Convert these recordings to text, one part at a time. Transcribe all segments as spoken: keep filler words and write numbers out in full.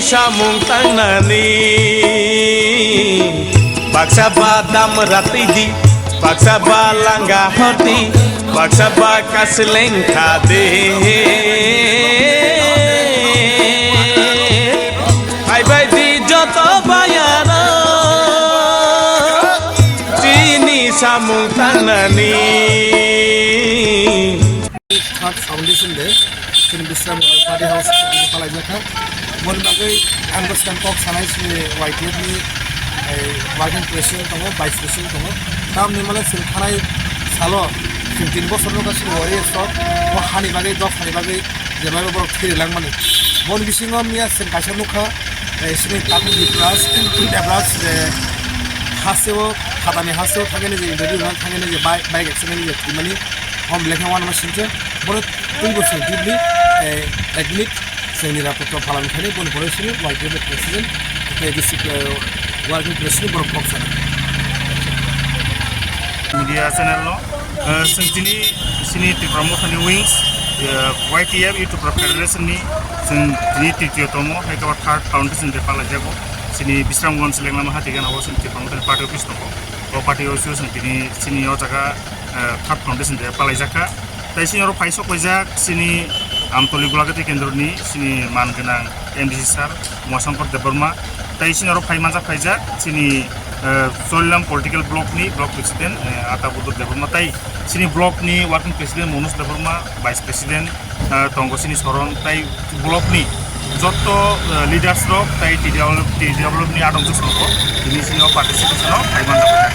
Samung tangnani baksa ba damra tidi, baksa ba langa hoti, baksa ba kasleng khade. Hai bai di joto bayaro chini samung tangnani. Third Foundation Day, chini Bisramganj Party House o palai jakha. Boni bagwi ang bwskang kok sanai chini Y T F ni, eh, working president tongo, vice president tongo. Tamni mane chwng thanai salo chwng tin bosor no chini warriors rok o hani bagwi, dophani bagwi jemai borok thwi rwlangmani. Boni bisingo miya chwng kaisa nukha, eh, chini Tatung Debraj, Debraj, eh, hasteo, phatani hasteo thangani je interview rwna thangani je bike, bike accident je thwimani. Hom lekha wanama singcha, bono twi bosor dibli, eh, admit, chwngni rapotto phalang thani, bono pore sini, Y T F president, tei district, eh, working president, borok kok sana. Media channel no, eh, chwng tini, chini Tipra Mothani wings, eh, Y T F Youth Tipra Federation ni, chwng tini titiyo tomo, hai khe third foundation day palaijago. Chini Bisramganj Lenglama Hatigana o chini Tipra Mothani party office tongo. O party office o chwng tini, chini o jaga eh, third foundation day palaijakha. Tei chini oro phai sok paijak chini Amtoli Golagati Kendroni chini man gwnang M D C sir Umashankar Debbarma. Tei chini oro phai manjak phaijak chini, eh, Cholilam political block ni block president, eh, Ata Buddha Debbarma. Tei chini block ni working president Manoj Debbarma, vice president, eh, tongo chini soron tei block ni jotto, eh, leaders rok tei T D W, T D W ni adong chwng songkho tini chini o participation o phai manjak phaijak.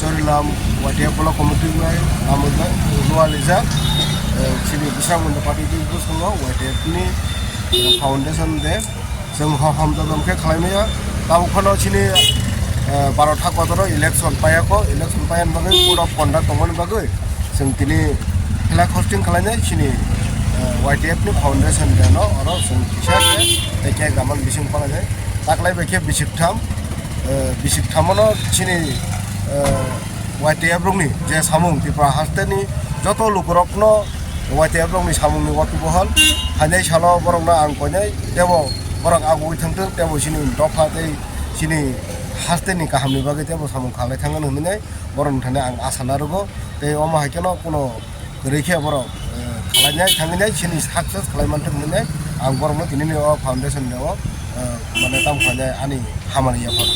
Chorilam Y T F block committee bai amo rua lijak, eh, chini Bisramganj party ni bwskango Y T F ni, eh, foundation day. Chwng ho-, hamjakma khe khlai maya. Tabuk phano chini, eh, baro tha kotor o election paiya kho, election paiya bagwi code of conduct tongmani bagwi chwng tini flag hosting khlainai chini, eh, Y T F ni foundation day no oro chwng kisa khe tei cake raman bising palainai. Taklai bai khe bisik tham, eh, bisik tham no chini, eh, Y T F rokni je samung Tripura hasteni joto lukurokno Y T F rokni samungni wakibohal phainai salo borokno ang koinai tebo borok agugwi thangthwng tebo chini dopha tei chini hasteni kahamni bagwi tebo samung khalai thangmani hwnwi borokni thani ang asa narwgo tei omo hai kheno kuno kwrwi khe borok, eh, khlainai thangwi nai chini success khlai manthok hwnwi ang borokno tinini o foundation day o, eh, mane tamo khlainai ani hamari yaphar.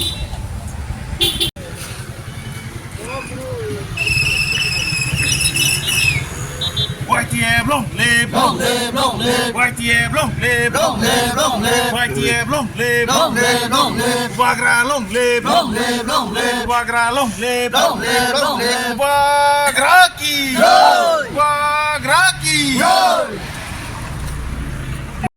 Y T F long live, long live, long live. Y T F long live, long live, long live. Y T F long live, long live, long live. Bubagra long live, long live, long live. Bubagra long live, long live, long live. Bubagra ki jai. Bubagra ki jai.